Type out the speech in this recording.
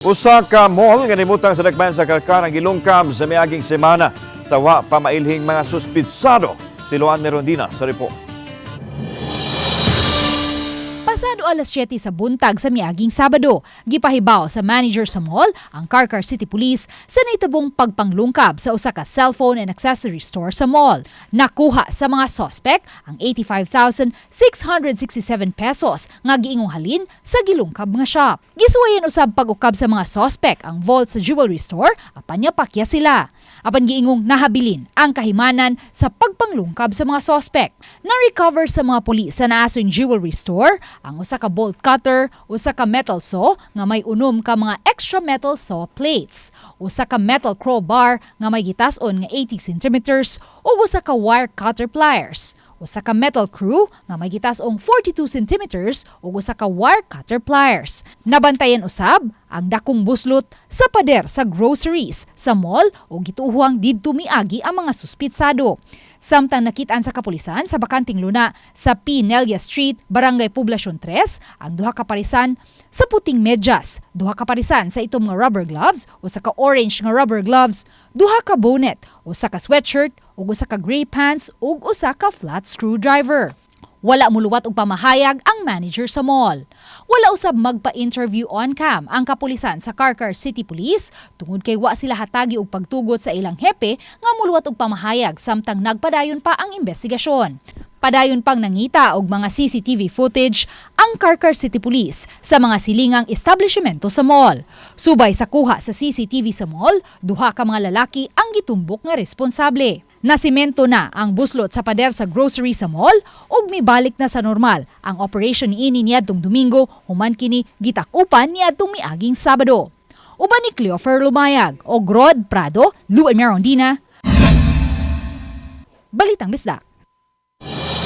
Usa ka mall nga nibutang sa Dakbayan sa Carcar ang gilungkab sa miaging semana sa wa pa mailhing mga suspitsado. Si Luan Merondina sa report. Pasado alas 7 sa buntag sa miaging Sabado, gipahibaw sa manager sa mall ang Carcar City Police sa naitabong pagpanglungkab sa usa ka cellphone and accessory store sa mall. Nakuha sa mga sospek ang 85,667 pesos nga giingong halin sa gilungkab nga shop. Gisuwayan usab pag-ukab sa mga sospek ang vault sa jewelry store apan nyapakya sila. Apan giingong nahabilin ang kahimanan sa pagpanglungkab sa mga sospek. Na-recover sa mga pulis sa naason jewelry store ang usa ka bolt cutter, usa ka metal saw nga may unom ka mga extra metal saw plates, usa ka metal crowbar nga may gitas-on nga 80 centimeters ug usa ka wire cutter pliers, usa ka metal screw nga may gitas-ong 42 centimeters ug usa ka wire cutter pliers. Nabantayan usab ang dakong buslot sa pader sa groceries sa mall ug gituohang didto miagi ang mga suspitsado. Samtang nakitaan sa kapulisan sa bakanting luna sa P. Nelia Street, Barangay Poblacion 3, ang duha ka parisan sa puting medyas, duha ka parisan sa itom nga rubber gloves, usa ka orange nga rubber gloves, duha ka bonnet, usa ka sweatshirt, ug usa ka gray pants ug usa ka flat screwdriver. Wala muluwat og pamahayag ang manager sa mall. Wala usab magpa-interview on cam ang kapulisan sa Carcar City Police tungod kay wa sila hatagi og pagtugot sa ilang hepe nga muluwat og pamahayag samtang nagpadayon pa ang investigasyon. Padayon pang nangita og mga CCTV footage ang Carcar City Police sa mga silingang establishmento sa mall. Subay sa kuha sa CCTV sa mall, duha ka mga lalaki ang gitumbok nga responsable. Nasimento na ang buslot sa pader sa grocery sa mall ug mibalik na sa normal ang operation niini niadtong Domingo human kini gitakupan niadtong miaging Sabado. Uban ni Cleofer Lumayag o Grod Prado, Lou Merondina. Balitang Bisdak.